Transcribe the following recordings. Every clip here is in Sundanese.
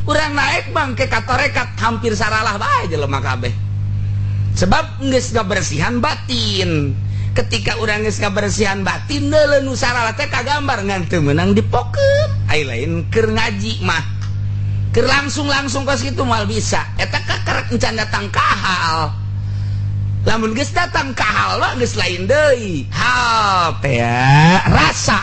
Urang naik bangke ka torekat hampir saralah bae jelema kabeh, sebab geus ngabersihan batin. Ketika urang geus ngabersihan batin, deuleu nu saralah teh kagambar, ngan teu meunang dipokeun. Ai lain keur ngaji mah, keur langsung-langsung kos kitu moal bisa. Eta kakarek encan datang ka hal. Lamun geus datang ka hal mah geus lain deui. Hal teh rasa,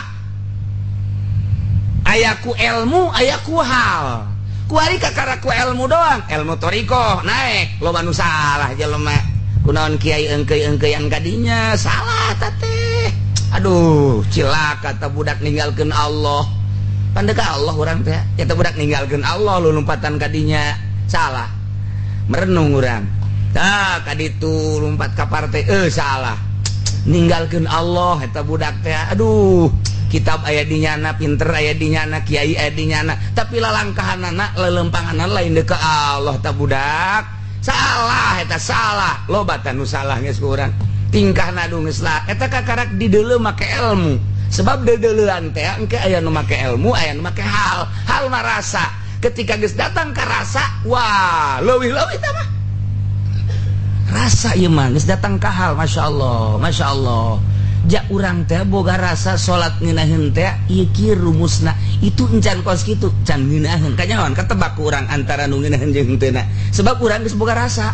aya ku ilmu, aya ku hal. Kuari kakara ku ilmu doang, ilmu thoriqoh naik, loba nu salah jelema. Kunaon kiai engkei-engkeian kadinya salah ta teh? Aduh, cilaka ta budak ninggalkeun Allah. Pandeka Allah urang teh, eta budak ninggalkeun Allah, lu lompatan kadinya salah. Merenung urang. Tah, kaditu lompat ka partai, eh salah. Ninggalkeun Allah eta budak teh. Aduh, kitab aya di nyana, pinter aya di nyana, kiai aya di nyana, tapi lalangkahanana, lelempanganana lain deuk ka Allah ta budak. Salah eta, salah. Loba tah nu salah geus ku urang. Tingkahna nu geus lah eta kakarak dideuleu make ilmu. Sebab deudeulean teh engke aya nu make ilmu, aya nu make hal. Hal mah rasa. Ketika geus datang ka rasa, wah, leuwih-leuwih tah mah. Rasa ieu mah geus datang ka hal, Masya Allah, Masya Allah. Ja urang teh boga rasa salat ngeunaheun teh, ieu kieu rumusna. Itu encan kos kitu, can ngeunaheun. Kanyahoan ketebak ku urang antara nu ngeunaheun jeung henteu. Sebab urang geus boga rasa.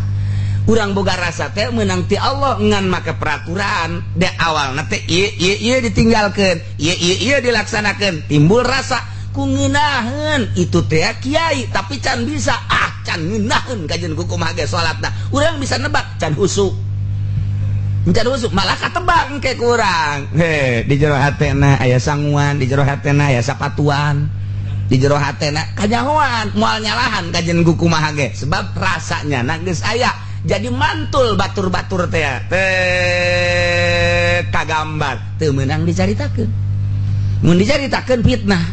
Urang boga rasa teh meunang ti Allah ngan make peraturan. De awalna teh ieu ieu ieu ditinggalkeun, ieu ieu ieu dilaksanakeun, timbul rasa ku ngeunaheun itu teh kiai, tapi can bisa, ah, can ngeunaheun kajian ku kumaha ge salatna. Urang bisa nebak can husu. Can husu malah katebak engke kurang. He, di jero hatena aya sanguan, di jero hatena aya sapatuan. Di jero hatena kanyahoan moal nyalahan kajian ku kumaha ge, sebab rasanya na geus aya. Jadi mantul batur-batur teh teh kagambar, teu meunang dicaritakeun. Mun dicaritakeun fitnah.